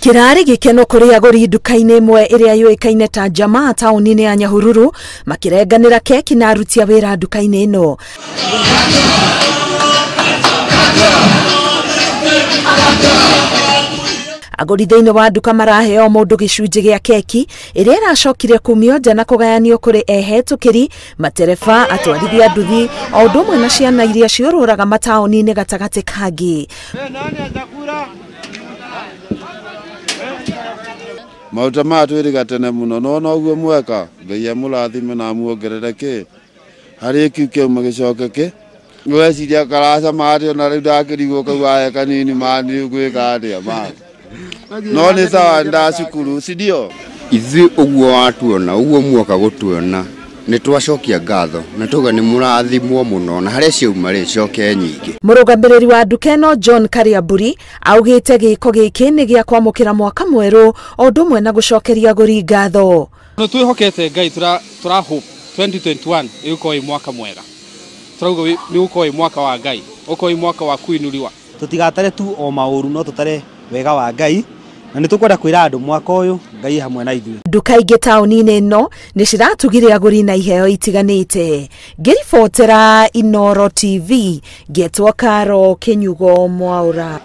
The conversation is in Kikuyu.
Kirari gĩkeno kũrĩ agũri nduka-inĩ ĩmwe ĩrĩa yũĩkaine ta Jamaa taũni-inĩ ya Nyahururu makĩrenganĩra keki na aruti a wĩra nduka-inĩ ĩno. Agũri thĩinĩ wa nduka maraheo mũndũ gĩcunjĩ gĩa keki ĩrĩa ĩracokire kumio nja na kũgayanio kũrĩ ehetũkĩri, matereba, atwarithia nduthi o ũndũ ũmwe na ciana iria ciũrũraga mataũni-inĩ gatagatĩ kangĩ. Mauta maya twĩrĩga tene mũno no noguo mweka Ngai amũrathime na amuongerere kĩ harĩ kĩu kĩauma gĩcoke kĩ weciria karaca matĩ ona rĩu ndakĩrigwo kau ahe kanini mani gwĩka atĩa ma no nĩ sawa ndacukuru si ndio. Ithuĩ ũguo watuona ũguo muoka gũtuona nĩ twacokia ngatho na tuga nĩ mũrathimwo mũno na harĩa ciauma rĩ coke nyingĩ. Mũrũgamĩrĩri wa nduka ĩno John Kariamburi augĩte gĩko gĩkĩ nĩ gĩa kwamũkĩra mwaka mwerũ o ũndũ ũmwe na gũcokeria agũri ngatho. Nĩ twĩhokete Ngai tũra hope 2021 ĩgũkorwo ĩ mwaka mwega, tũrauga nĩ ũgũkorwo ĩ mwaka wa Ngai, ũkorwo ĩ mwaka wa kũinũriwa. Tũtigatare tu o maũru no tũtare wega wa Ngai na nĩ tũkwenda kwĩra andũ mwaka ũyũ Ngai hamwe na ithuĩ. Nduka ingĩ taũni-inĩ ĩno nĩ ciratugire agũri na iheo itiganĩte. Ngĩribotera Inooro TV, ngetwo Karo Kĩnyugo Mwaura.